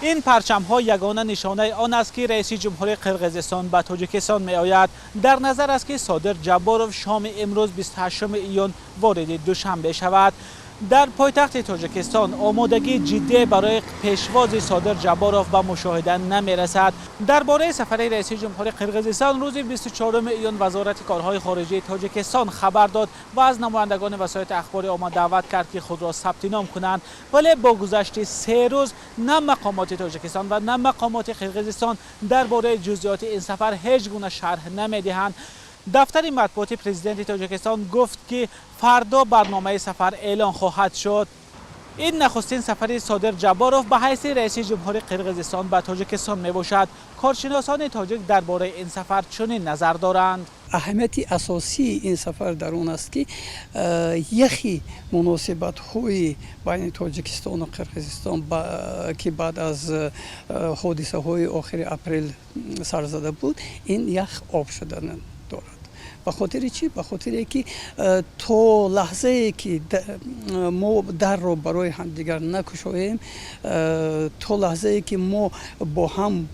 Ин парчамҳо ягона нишонаи он аст, ки раиси ҷумҳури Қирғизистон ба Тоҷикистон меояд. Дар назар аст, ки Содир Ҷабборов шоми имрӯз, 28 июн, вориди Душанбе шавад. Дар пойтахти Тоҷикистон омодагии ҷиддӣ барои пешвози Содир Ҷабборов ба мушоҳида намерасад. Дар бораи сафари раиси ҷумҳури Қирғизистон рӯзи 24 июн Вазорати корҳои хориҷии Тоҷикистон хабар дод ва аз намояндагони васоити ахбори омма даъват кард, ки худро сабти ном кунанд. Вале бо гузашти 3 рӯз на мақомоти Тоҷикистон ва на мақомоти Қирғизистон дар бораи ҷузъиёти ин сафар ҳеҷ гуна шарҳ намедиҳанд. Дафтари матбуоти президенти Тоҷикистон гуфт, ки фардо барномаи сафар эълон хоҳад шуд. Ин нахустин сафари Содир Ҷабборов ба ҳайси раиси ҷумҳури Қирғизистон ба Тоҷикистон мебошад. Коршиносони тоҷик дар бораи ин сафар чунин назар доранд. Аҳамияти асосии ин сафар дар он аст, ки яхи муносибатҳои байни Тоҷикистону Қирғизистон, ки баъд аз ҳодисаҳои охири апрел сар зада буд, ин ях об шуда дорад. Ба хотири чӣ? Ба хотире ки то лаҳзае ки мо дарро барои ҳамдигар накушоем, то лаҳзае ки мо бо ҳам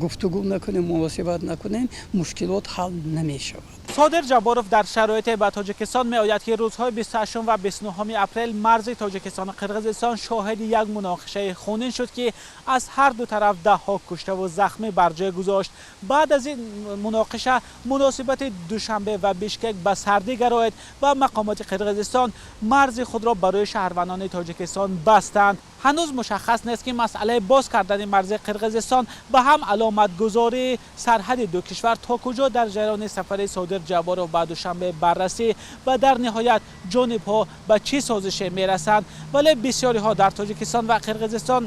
гуфтугӯ накунем, муносибат накунем, мушкилот ҳал намешавад. Содир Ҷабборов дар шароите ба Тоҷикистон меояд, ки рӯзҳои 28 ва 29 апрел марзи Тоҷикистону Қирғизистон шоҳиди як муноқишаи хунин шуд, ки аз ҳар ду тараф даҳҳо куштаву захмӣ бар ҷой гузошт. Баъд аз ин муноқиша муносибати Душанбе ва Бишкек ба сардӣ гароид ва мақомоти Қирғизистон марзи худро барои шаҳрвандони Тоҷикистон бастанд. Ҳанӯз мушаххас нест, ки масъалаи боз кардани марзи Қирғизистон ва ҳам аломатгузории сарҳади ду кишвар то куҷо дар ҷараёни сафари Содир Ҷабборов ба Душанбе баррасӣ ва дар ниҳоят ҷонибҳо ба чӣ созише мерасанд. Вале бисёриҳо дар Тоҷикистон ва Қирғизистон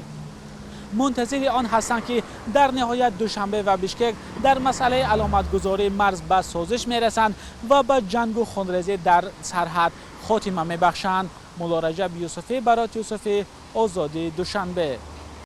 мунтазири он ҳастанд, ки дар ниҳоят Душанбе ва Бишкек дар масъалаи аломатгузории марз ба созиш мерасанд ва ба ҷангу хунрезӣ дар сарҳад хотима мебахшанд. Муллораҷаб Юсуфӣ, Барот Юсуфӣ, Озодӣ, Душанбе.